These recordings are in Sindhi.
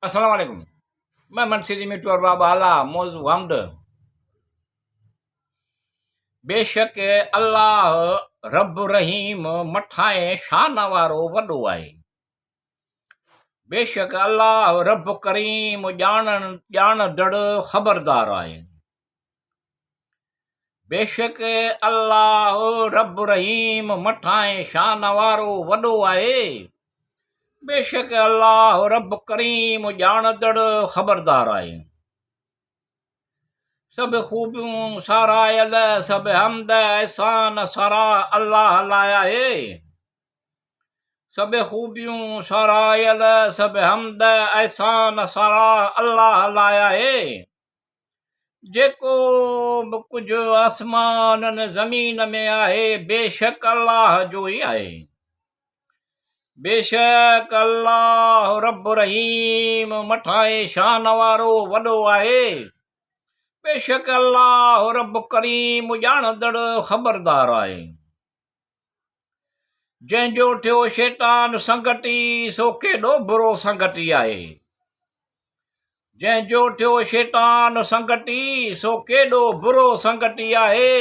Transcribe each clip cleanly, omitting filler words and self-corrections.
السلام عليڪم میں منصيري مٺو ارباب اعليٰ موضوع حمد بيشڪ الله رب رحيم مٺائين شان وارو وڏو آهي بيشڪ الله رب ڪريم ڄاڻڻ ڄاڻندڙ خبردار آهي بيشڪ الله رب رحيم مٺائين شان وارو وڏو آهي. بيشڪ الله رب ڪريم ڄاڻندڙ خبردار آهي. سڀ خوبيون ساراهيل سڀ حمد احسان ساراهه الله لاء آهي. سڀ خوبيون ساراهيل سڀ حمد احسان ساراهه الله لاء آهي. جيڪو به ڪجهه آسمانن زمين ۾ آهي بيشڪ الله جو ئي آهي. بيشڪ الله رب رحيم مٺائين شان وارو وڏو آهي. بيشڪ الله رب ڪريم ڄاڻندڙ خبردار آهي. جنهن جو ٿيو شيطان سنگتي سو ڪيڏو برو سنگتي آهي. جنهن جو ٿيو شيطان سنگتي سو ڪيڏو برو سنگتي آهي.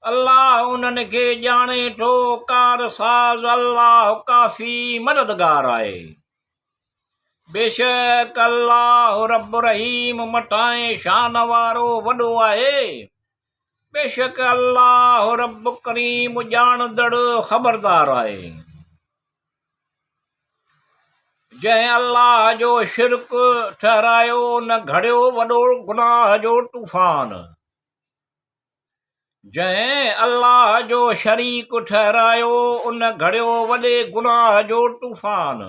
الله انهن کي ڄاڻي ٿو ڪار ساز الله ڪافي مددگار آهي. بيشڪ الله رب رحيم مٺائين شان وارو وڏو آهي. بيشڪ الله رب ڪريم ڄاڻندڙ خبردار آهي. جنهن الله جو شرڪ ٺهرايو ان گهڙيو وڏو گناهه جو طوفان. جنهن الله جو شريڪ ٺهرايو ان گهڙيو وڏي گناهه جو طوفان.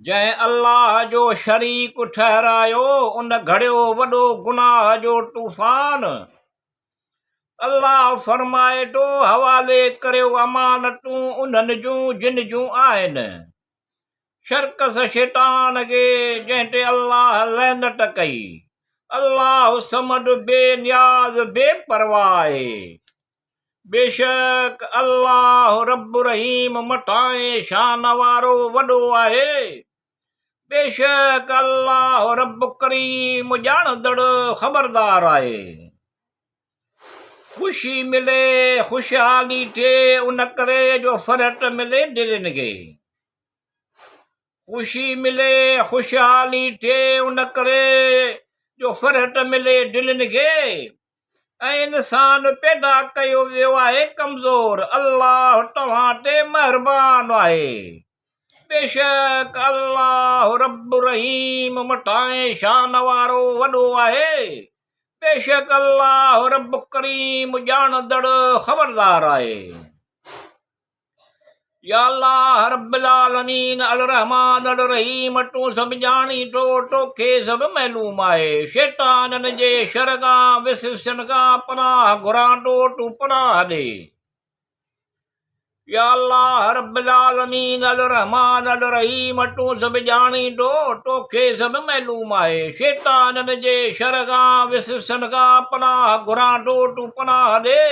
جنهن الله جو شريڪ ٺهرايو، ان گهڙيو وڏو گناهه جو طوفان. الله فرمائي ٿو، حوالي ڪريو امانتون انهن جون جن جون آهن. شرڪس شيطان کي جنهن تي الله لعنت ڪئي. الله الصمد بي نياز بي پرواهه آهي. بيشڪ الله رب رحيم مٺائين شان وارو وڏو آهي. بيشڪ الله رب ڪريم ڄاڻندڙ خبردار آهي. خوشي ملي خوشحالي ٿئي ان ڪري جو فرحت ملي دلين کي. خوشي ملي خوشحالي ٿئي ان ڪري جو فرحت ملي دلين کي. ۽ انسان پيدا ڪيو ويو آهي ڪمزور، الله توهان تي مهربان آهي. بيشڪ الله رب رحيم مٺائين شان وارو وڏو آهي. بيشڪ الله رب ڪريم ڄاڻندڙ خبردار آهي. يا الله رب العالمين الرحمٰن الرحيم تون سڀ ڄاڻين ٿو توکي سڀ معلوم آهي شيطانن جي شر کان وسوسن کان پناهه گهران ٿو تون پناهه ڏي يا الله رب العالمين الرحمٰن الرحيم تون سڀ ڄاڻين ٿو توکي سڀ معلوم آهي شيطانن جي شر کان وسوسن کان پناهه گهران ٿو تون پناهه ڏي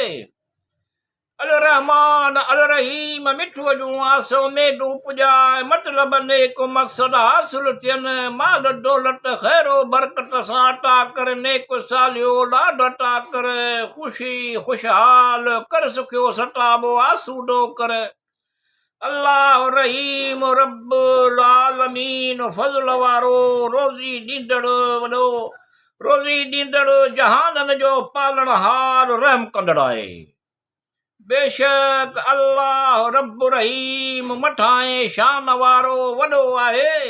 الرحمان الرحيم مٺوء جون آسون اميدون پڄاء مطلب نيڪ مقصد حاصل ٿين مال دولت خير و برڪت سان عطا ڪر نيڪ صالح اولاد عطا ڪر خوشي خوشحال ڪر سکيو ستابو آسودو ڪر الله رحيم رب العالمين فضل وارو روزي ڏيندڙ وڏو روزي ڏيندڙ جهانن جو پالڻهار رحم ڪندڙ آهي. بيشڪ الله رب رحيم مٺائين شان وارو وڏو آهي.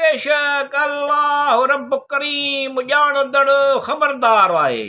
بيشڪ الله رب ڪريم ڄاڻندڙ خبردار آهي.